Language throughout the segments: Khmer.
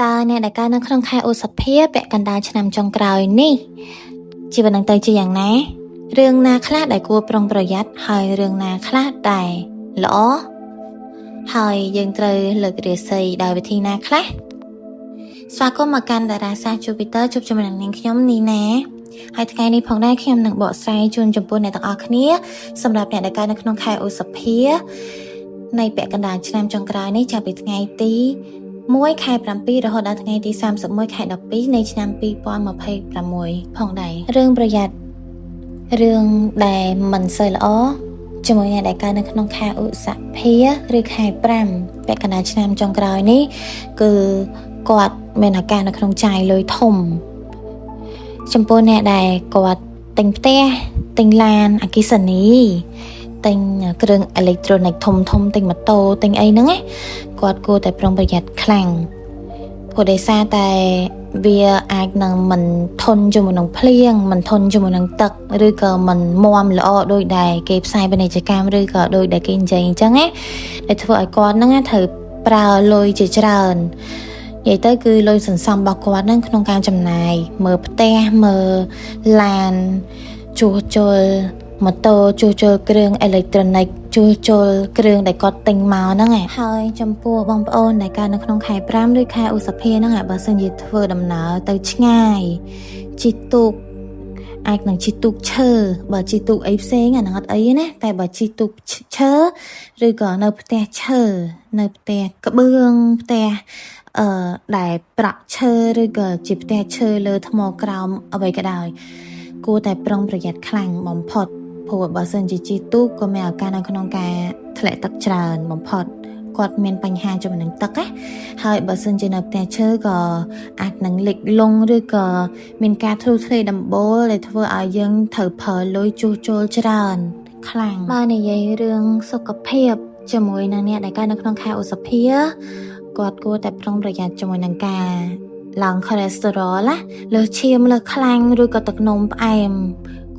តើអ្នកដែលកើតនៅក្នុងខែឧសភាពាក់កណ្ដាលឆ្នាំចុងក្រោយនេះជីវិតនឹងទៅជាយ៉ាងណារឿងណាខ្លះដែលគួរប្រុងប្រយ័ត្នហើយរឿងណាខ្លះដែលល្អហើយយើងត្រូវលើករាសីដោយវិធីណាខ្លះស្វាគមន៍មកកាន់តារាសាស្ត្រ Jupiter ជួបជាមួយនឹងនាងខ្ញុំនីណាហើយថ្ងៃនេះផងដែរខ្ញុំនឹងបកស្រាយជូនចំពោះអ្នកទាំងអស់គ្នាសម្រាប់អ្នកដែលកើតនៅក្នុងខែឧសភានៃពាក់កណ្ដាលឆ្នាំចុងក្រោយនេះចាប់ពីថ្ងៃទី1ខែ7រហូតដល់ថ្ងៃទី31ខែ12នៃឆ្នាំ2026ផងដែររឿងប្រយ័ត្នរឿងដែលមិនសូវល្អជាមួយអ្នកដែលកើតនៅក្នុងខែឧសភាឬខែ5ពាក់កណ្ដាលឆ្នាំចុងក្រោយនេះគឺគាត់មានឱកាសនៅក្នុងចាយលុយធំ ចំពោះអ្នកដែលគាត់ទិញផ្ទះទិញឡានអគ្គិសនីទិញគ្រឿងអេឡិចត្រូនិកធំធំទិញម៉ូតូទិញអីហ្នឹងណាគាត់គួរតែប្រុងប្រយ័ត្នខ្លាំងព្រោះដោយសារតែវាអាចនឹងមិនធន់ជាមួយនឹងភ្លៀងមិនធន់ជាមួយនឹងទឹកឬក៏មិនមាំល្អដូចដែលគេផ្សាយពាណិជ្ជកម្មឬក៏ដូចដែលគេនិយាយអញ្ចឹងណាដែលធ្វើឲ្យគាត់ហ្នឹងណាត្រូវប្រើលុយជាច្រើន និយាយទៅគឺលុយសន្សំរបស់គាត់ហ្នឹងក្នុងការចំណាយមើលផ្ទះមើលឡានជួសជុលម៉ូតូជួសជុលគ្រឿងអេឡិចត្រូនិកជួសជុលគ្រឿងដែលគាត់ទិញមកហ្នឹងឯងហើយចំពោះបងប្អូនដែលកើតនៅក្នុងខែ5ឬខែឧសភាហ្នឹងឯងបើសិនជាធ្វើដំណើរទៅឆ្ងាយជិះទូកអាចនឹងជិះទូកឈើបើជិះទូកអីផ្សេងអាហ្នឹងអត់អីទេណាតែបើជិះទូកឈើឬក៏នៅផ្ទះឈើនៅផ្ទះក្បឿងផ្ទះ អឺដែលប្រក់ឈើឬក៏ជាផ្ទះឈើលើថ្មក្រោមអ្វីក៏ដោយគួរតែប្រុងប្រយ័ត្នខ្លាំងបំផុតព្រោះបើសិនជាជិះទូកក៏មានឱកាសនៅក្នុងការធ្លាក់ទឹកច្រើនបំផុតគាត់មានបញ្ហាជាមួយនឹងទឹកណាហើយបើសិនជានៅផ្ទះឈើក៏អាចនឹងលិចលង់ឬក៏មានការធ្លុះធ្លាយដំបូលដែលធ្វើឲ្យយើងត្រូវប្រើលុយជួសជុលច្រើនខ្លាំងបើនិយាយរឿងសុខភាពជាមួយនឹងអ្នកដែលកើតនៅក្នុងខែឧសភា គាត់គួរតែប្រុងប្រយ័ត្នជាមួយនឹងការឡើង cholesterol ណាលើសឈាមលើសខ្លាញ់ឬក៏ទឹកនោមផ្អែម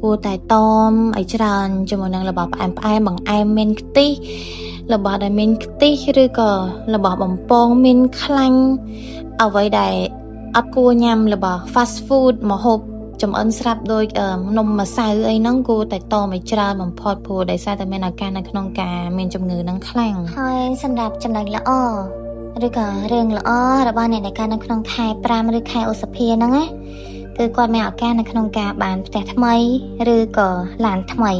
គួរតែតមឲ្យច្រើនជាមួយនឹងរបស់ផ្អែមផ្អែមបង្អែមមានខ្ទិះរបស់ដែលមានខ្ទិះឬក៏របស់បំពងមានខ្លាញ់អ្វីដែលអត់គួរញ៉ាំរបស់ fast food ម្ហូបចំអិនស្រាប់ដូចនំម្សៅអីហ្នឹងគួរតែតមឲ្យច្រើនបំផុតព្រោះដោយសារតែមានឱកាសនៅក្នុងការមានជំងឺហ្នឹងខ្លាំងហើយសម្រាប់ចំណុចល្អ ឬក៏រឿងល្អរបស់អ្នកដែលកើតនៅក្នុងខែ5ឬខែឧសភាហ្នឹងណាគឺគាត់មានឱកាសនៅក្នុងការបានផ្ទះថ្មីឬក៏ឡានថ្មី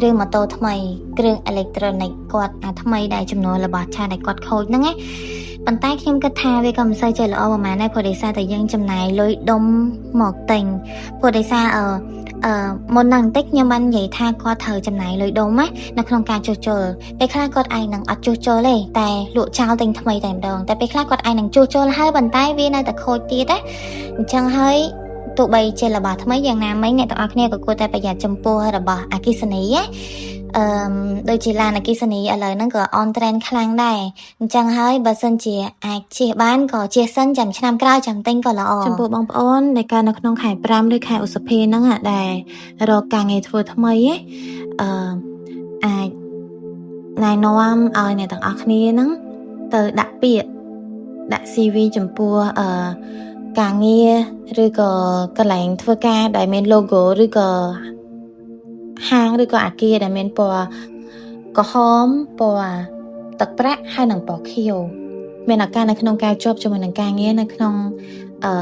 ឬម៉ូតូថ្មីគ្រឿងអេឡិចត្រូនិកគាត់អាថ្មីដែលចំនួនរបស់ឆាដែលគាត់ខូចហ្នឹងណាប៉ុន្តែខ្ញុំគិតថាវាក៏មិនសូវជាល្អប្រហែលដែរព្រោះដោយសារតែយើងចំណាយលុយដុំមកទិញព្រោះដោយសារអឺអឺមុនហ្នឹងបន្តិចខ្ញុំបាននិយាយថាគាត់ត្រូវចំណាយលុយដុំណានៅក្នុងការជួសជុល ពេលខ្លះគាត់អាចនឹងអត់ជួសជុលទេតែលក់ចោលទិញថ្មីតែម្ដងតែពេលខ្លះគាត់អាចនឹងជួសជុលហើយប៉ុន្តែវានៅតែខូចទៀតណាអញ្ចឹងហើយទោះបីជារបស់ថ្មីយ៉ាងណាមិញអ្នកទាំងអស់គ្នាក៏គួរតែប្រយ័ត្នចំពោះរបស់អគ្គិសនីណាអឺមដូចជាឡានអគ្គិសនីឥឡូវហ្នឹងក៏ on trend ខ្លាំងដែរអញ្ចឹងហើយបើសិនជាអាចជិះបានក៏ជិះសិនចាំឆ្នាំក្រោយចាំទិញក៏ល្អចំពោះបងប្អូនដែលកើតនៅក្នុងខែ5ឬខែឧសភាហ្នឹងដែលរកការងារធ្វើថ្មីអឺអាច ណែនាំឲ្យអ្នកទាំងអស់គ្នាហ្នឹងទៅដាក់ពាក្យដាក់ CV ចំពោះអឺការងារឬក៏កន្លែងធ្វើការដែលមាន logo ឬក៏ហាងឬក៏អាគារដែលមានពណ៌ក្រហមពណ៌ទឹកប្រាក់ហើយនិងពណ៌ខៀវមានឱកាសនៅក្នុងការជាប់ជាមួយនឹងការងារនៅក្នុងអឺ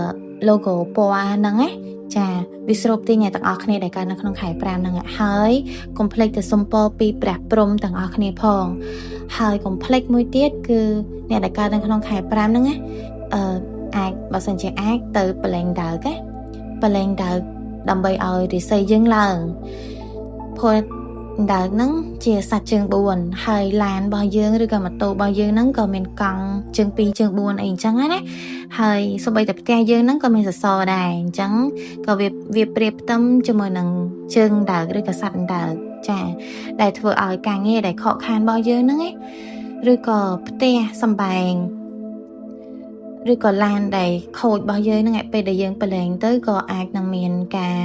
logo ពណ៌ហ្នឹងណាចាវាស្រូបទាញអ្នកទាំងអស់គ្នាដែលកើតនៅក្នុងខែ5ហ្នឹងហើយកុំភ្លេចទៅសុំពរពីព្រះព្រំទាំងអស់គ្នាផងហើយកុំភ្លេចមួយទៀតគឺអ្នកដែលកើតនៅក្នុងខែ5ហ្នឹងណាអឺអាចបើសិនជាអាចទៅប្រឡែងដើកណាប្រឡែងដើកដើម្បីឲ្យរាសីយើងឡើងព្រោះដើកហ្នឹងជាសត្វជើង4ហើយឡានរបស់យើងឬក៏ម៉ូតូរបស់យើងហ្នឹងក៏មានកង់ជើង2ជើង4អីអញ្ចឹងណាហើយសូម្បីតែផ្ទះយើងហ្នឹងក៏មានសសរដែរអញ្ចឹងក៏វាវាប្រៀបផ្ទឹមជាមួយនឹងជើងដើកឬក៏សត្វដើកចាដែលធ្វើឲ្យការងារដែលខកខានរបស់យើងហ្នឹងឯងឬក៏ផ្ទះសំបែងឬក៏ឡានដែលខូចរបស់យើងហ្នឹងឯងពេលដែលយើងប្រឡែងទៅក៏អាចនឹងមានការ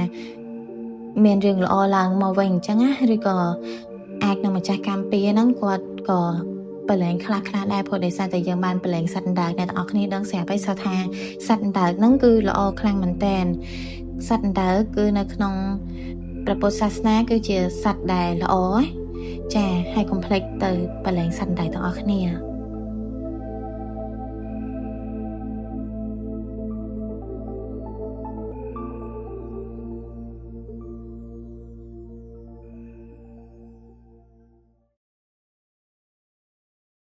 មានរឿងល្អឡើងមកវិញអញ្ចឹងណាឬក៏អាចនឹងម្ចាស់កម្មពៀហ្នឹងគាត់ក៏ ប្រឡែងខ្លះខ្លះដែរព្រោះដោយសារតែយើងបានប្រឡែងសត្វអណ្ដើកអ្នកទាំងអស់គ្នាដឹងស្រាប់ហើយសោះថាសត្វអណ្ដើកហ្នឹងគឺល្អខ្លាំងមែនទែនសត្វអណ្ដើកគឺនៅក្នុងព្រះពុទ្ធសាសនាគឺជាសត្វដែលល្អចាហើយកុំភ្លេចទៅប្រឡែងសត្វអណ្ដើកទាំងអស់គ្នា។